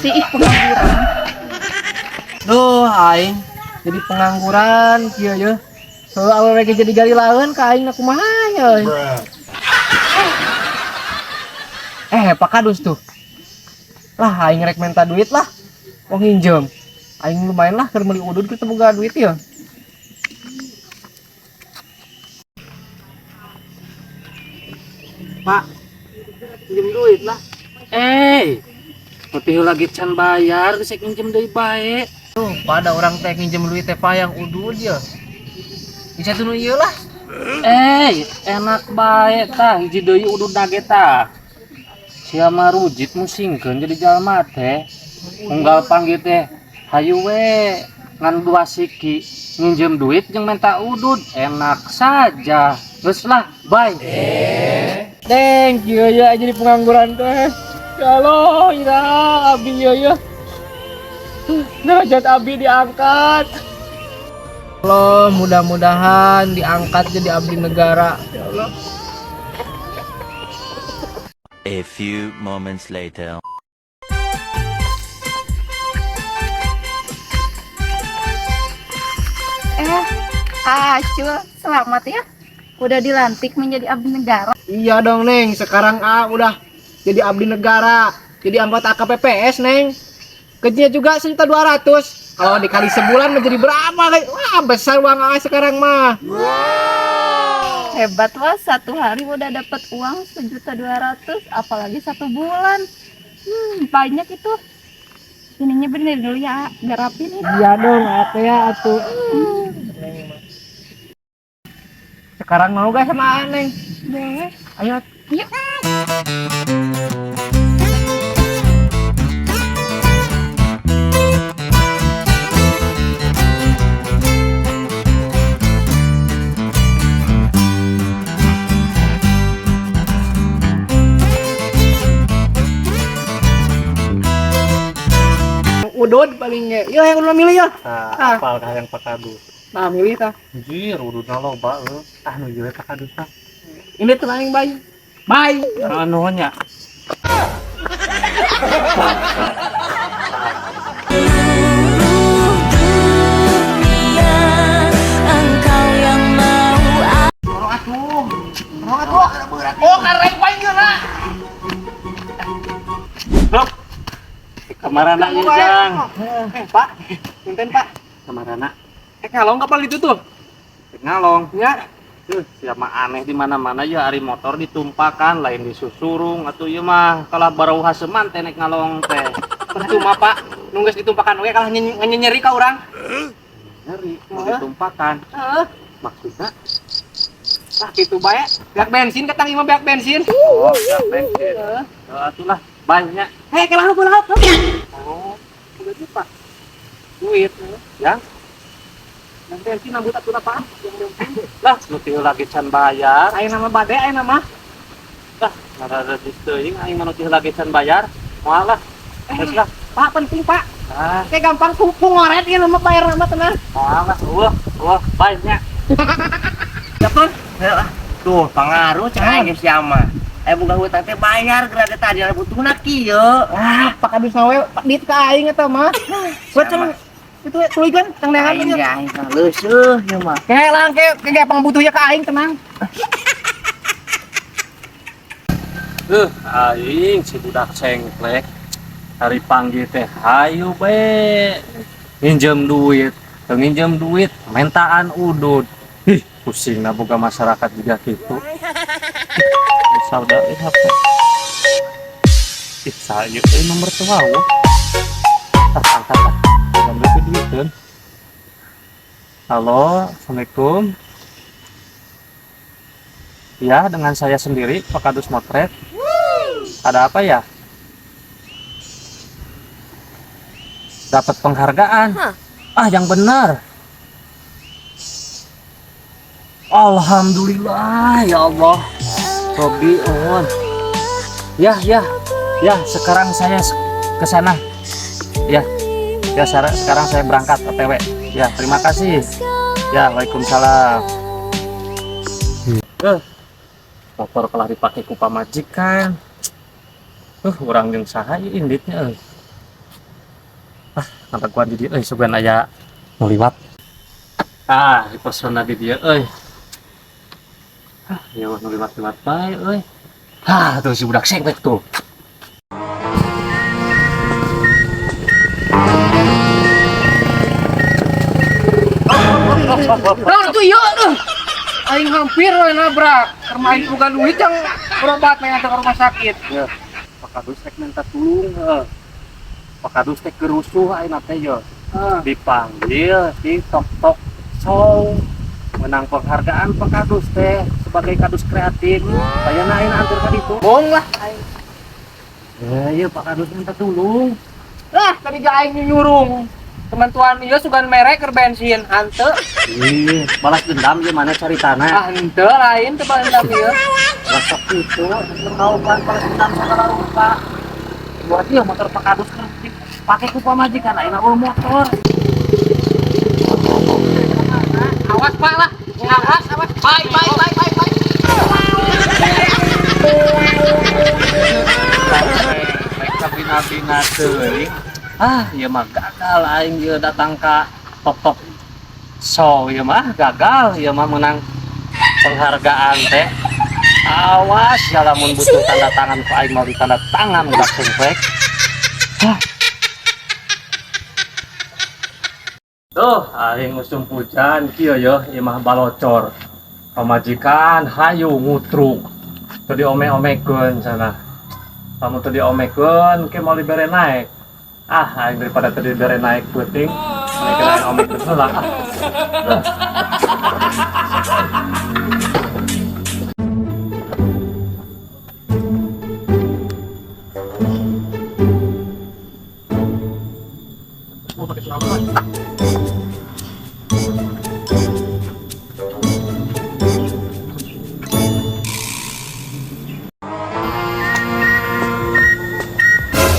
sih, ih, pengangguran. Duh, aing jadi pengangguran kieu ye. Heuh, awewe ge jadi galilaeun ka aing, kumaha nya euy. Eh, Pak Kadus tuh. Lah, aing rek minta duit lah. Mau nginjem. Aing lumayan lah keur meuli udud, kita boga duit ya. Pak, pinjem duit lah. Eh, tapi lagi can bayar, geus minjem deui bae. Tuh, pada orang teh nginjem duit teh payang udud ya. Bisa tuh nu ieu lah. Eh, enak bae tah, hiji deui udud nage tah. Sia mah rujit musingkeun jadi jalma teh. Unggal panggil teh, hayu we ngan dua siki nginjem duit jeung minta udud, enak saja. Geus lah, bye. Thank you ya, jadi pengangguran teh. Kalau ira abi ya ya. Derajat abi diangkat. Allah, mudah-mudahan diangkat jadi abdi negara. Ya Allah. A few moments later. Eh, Acul, selamat ya. Udah dilantik menjadi abdi negara. Iya dong, Neng. Sekarang A udah jadi abdi negara. Jadi anggota AKPPS, Neng. Gajinya juga 1.200.000. Kalau dikali sebulan menjadi berapa? Wah, besar uang A sekarang mah. Hebat wah, satu hari udah dapat uang 1.200.000, apalagi satu bulan. Banyak itu. Ininya bener dulu ya, biar rapi nih. Iya dong, ate ya atuh. Sekarang mau gak sama A, Neng? Boleh. Ayo. Yuk. Udud paling ge. Yo yang udah milih ya. Nah, apal ka yang Pak Kadus. Nah, milih tah. Anjir, ududna loba euy. Ah, nu ieu Pak Kadus tah. Ini tuh aing, bye. Bye. Anu nya. Tolong atuh. Tolong atuh. Oh, kareng paling geuna. Blok. Kamarana ieu, Jang? Eh, Pak. Punten, Pak. Kamarana. Eh, ngalong kapal itu tuh. Ngalong. Ya. Siapa aneh di mana-mana ya, ari motor ditumpakan lain disusurung atuh ieu mah kalah barauh haseman teh nek ngalong teh. Percuma, Pak. Nunggu ditumpakan oge kalah nyeri ka urang. Nyeri mau ditumpakan. Heeh. Maksudnya? Lah kitu bae. Beak bensin ketang ieu mah, beak bensin. Oh, ya bensin. Heeh, atuh lah, banyak. Eh, kalah kalah. Oh, udah tuh, Pak. Duit. Ya. Yang bensin nambut atuh apa? Yang bensin. Lah, nu teu lagi can bayar. Aya nama bade, aya nama. Lah, ngarada teuing aing mah nu teu lagi can bayar. Moal lah. Geus lah. Pak, penting, Pak. Ah, Kayak gampang kupu ngoret ieu nama bayar nama tenang. Moal lah. Eueuh, eueuh, banyak. Dapur. Heeh. Tuh, pengaruh cah aing geus sia mah. Eh, boga hutang teh bayar geura teh tadi butuhna kieu. Ah, Pak Kadus nawe Pak dit ka aing eta mah. Buat Sama. Itu tuluykeun tang neangan Aing nya. ge aing mah leuseureuh ieu mah. Kayak lang kayak kayak pangbutuhnya ka aing tenang. Aing si budak sengklek. Hari panggil teh hayu be. Nginjem duit, teu nginjem duit, mentaan udud. Ih, pusing na boga masyarakat juga gitu. Sauda eh HP. Ih, saya nomor tua wo. Ah, angkat ah. Ngambil duit. Halo, Assalamualaikum. Ya, dengan saya sendiri, Pak Kadus Motret. Ada apa ya? Dapat penghargaan. Ah, yang benar. Alhamdulillah, ya Allah. Robi, on. Ya, ya. Ya, sekarang saya ke sana. Ya. Ya, sekarang saya berangkat OTW. Ya, terima kasih. Ya, waalaikumsalam. Motor telah dipakai ku pamajikan. Urang jeung saha ieu inditnya euy. Ngadaguan di dieu euy, sugan aya nu liwat. Ah, di posona di dieu euy. Ah, ya nu liwat-liwat bae euy. Ah, tuh si budak sengklek tuh. Nah, itu iya tuh. Aing hampir we nabrak. Karena aing boga duit yang berobat main ke rumah sakit. Ya, Pak Kadus rek minta tulung heuh. Pak Kadus teh kerusuh ayeuna teh ye. Dipanggil di Tok Tok Show, menang penghargaan Pak Kadus teh sebagai kadus kreatif. Ayeuna aing antur ka ditu. Bohong lah aing. Ya, iya Pak Kadus minta tulung. Lah, tadi ga aing nyurung. Teman tuan ieu sugan merek keur bensin, hanteu. Ih, balas dendam ieu mana cari tanah. Ah, henteu lain teu balas dendam ieu. Besok itu mau kan balas dendam segala rupa. Buat dia motor Pak Kadus kan pakai ku pamajikan ayeuna eueuh motor. Awas Pak lah. Awas, awas. Bye, bye, bye, bye, bye. Rek bina-bina teuing. Ah, ieu mah gagal aing ieu datang ka Tok Tok Show ieu mah gagal ieu mah menang penghargaan teh. Awas ya lamun butuh tanda tangan ku aing mau ditanda tangan budak sengklek. Hah. Tuh, aing usum hujan kieu yeuh ieu mah balocor. Pamajikan hayu ngutruk. Teu diome-omekeun sana. Kamu teu diomekeun ke mau dibere naik. Ah, aing daripada teu dibere naik peuting, naik aing omekeun heula. Ah.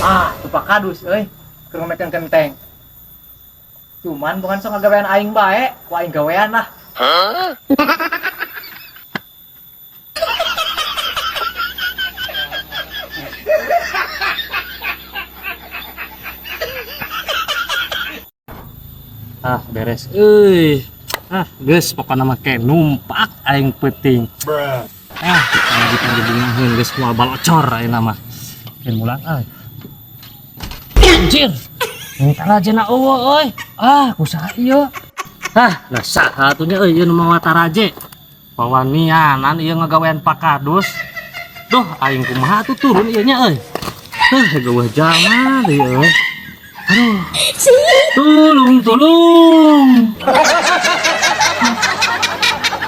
Ah, tuh Pak Kadus euy. Keur ngomekeun kenteng. Cuman bukan sok ngagawean aing bae, ku aing gawean lah. Ah, beres euy. Ah, geus pokona mah ke numpak aing peuting. Ah, pamajikan dibungaheun geus moal balocor ayeuna mah. Keun mulang euy. Anjir. Tarajena eueuh euy. Ah, kusaha ieu? Ah, lah saha atuh nya euy ieu nu mawa taraje. Wawanianan ieu ngagawean Pak Kadus. Duh, aing kumaha atuh turun ieu nya euy. Heuh, geuweuh jalma deui euy. Aduh. Tulung, tulung.